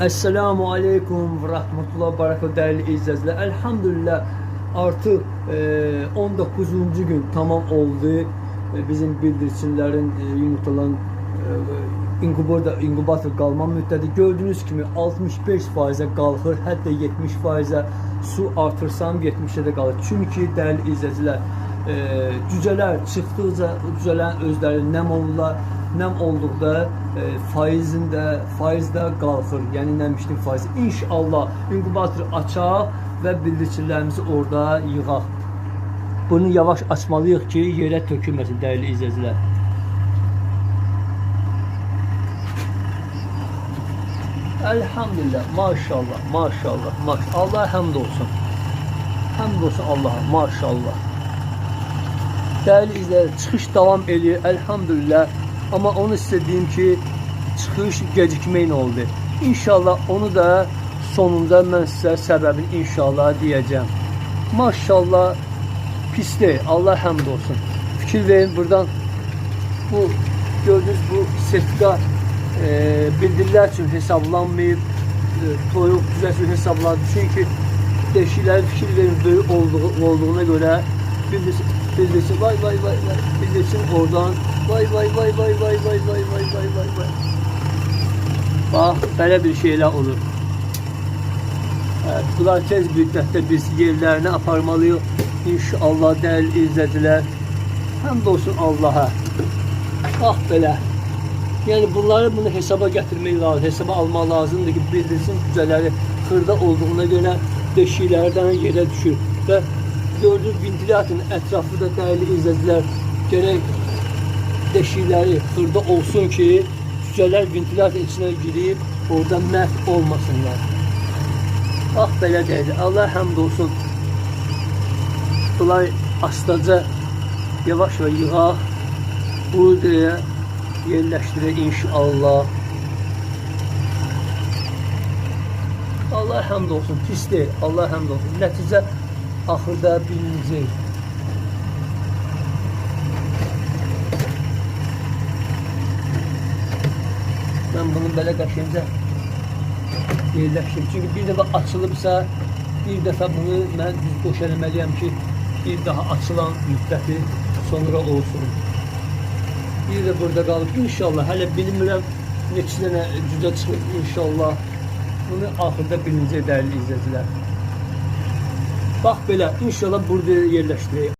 Esselamu Aleyküm ve Rahmetullah Barakatuh değerli izleyiciler. Elhamdülillah artık 19. gün tamam oldu. Bizim bildirçinlerin yumurtalan inkubator qalma müddəti gördüyünüz kimi 65%-ə qalxır, hətta 70%-ə su artırsam 70-ə də qalır. Çünki dəyərli izləyicilər, cücələr çıxdıqca cücələrin özləri nəm olurlar. Nəm olduqda faizin də faiz də qalxır. Yəni nəmişlik faizi. İnşallah inkubatoru açaq və bildirçinlərimizi orada yığaq. Bunu yavaş açmalıyıq ki, yerə tökülməsin dəyərli izləyicilər. Elhamdülillah, maşallah, maşallah, maşallah. Allah həmd olsun. Həmd olsun Allaha, maşallah. Dəyərli izləyicilər, çıxış davam eləyir, elhamdülillah. Amma onu sizə deyim ki, çıxış gecikmə ilə oldu. İnşallah onu da sonunda mən sizə səbəbini inşallah deyəcəm. Maşallah pis deyil. Allah həmd olsun. Fikir verin buradan bu gördüyünüz bu sertifika bildirilər üçün hesablanmayıb, toyuq cücə üçün hesablanır. Çünki deşiklərin fikir verin böyük olduğuna görə bildirsin vay vay vay vay bildirsin oradan vay vay vay vay vay vay vay vay vay vay vay. Bax belə bir şeylər olur. Evet, bunlar tez müddətdə biz yerlərinə aparmalıyıq. İnşallah dəyərli izləyicilər. Həmd olsun Allaha. Bax belə. Yəni bunları bunu hesaba gətirmək lazım, hesaba almaq lazımdır ki, bildirsin cücələri xırda olduğuna görə deşiklərdən yerə düşür və gördüyünüz ventilatorun ətrafı da dəyərli izləyicilər gərək deşikləri xırda olsun ki, cücələr ventilatorun içinə girib orada məhv olmasınlar. Bax belə deyil. Allah həmd olsun. Bunlar astaca yavaş və yığaq. Buraya yerləşdirək inşallah. Allah həmd olsun. Pis deyil. Allah həmd olsun. Nəticə axırda bilinəcək. Mən bunu belə qəşəngcə yerləşdirim. Çünki bir dəfə açılıbsa, bir dəfə bunu mən düz boş eləməliyəm ki, bir daha açılan müddəti sonra olsun. Bir də burada qalıb. İnşallah hələ bilmirəm neçə dənə cücə çıxıb inşallah. Bunu axırda bilinəcək dəyərli izləyicilər. Bax belə inşallah burada yerləşdirək.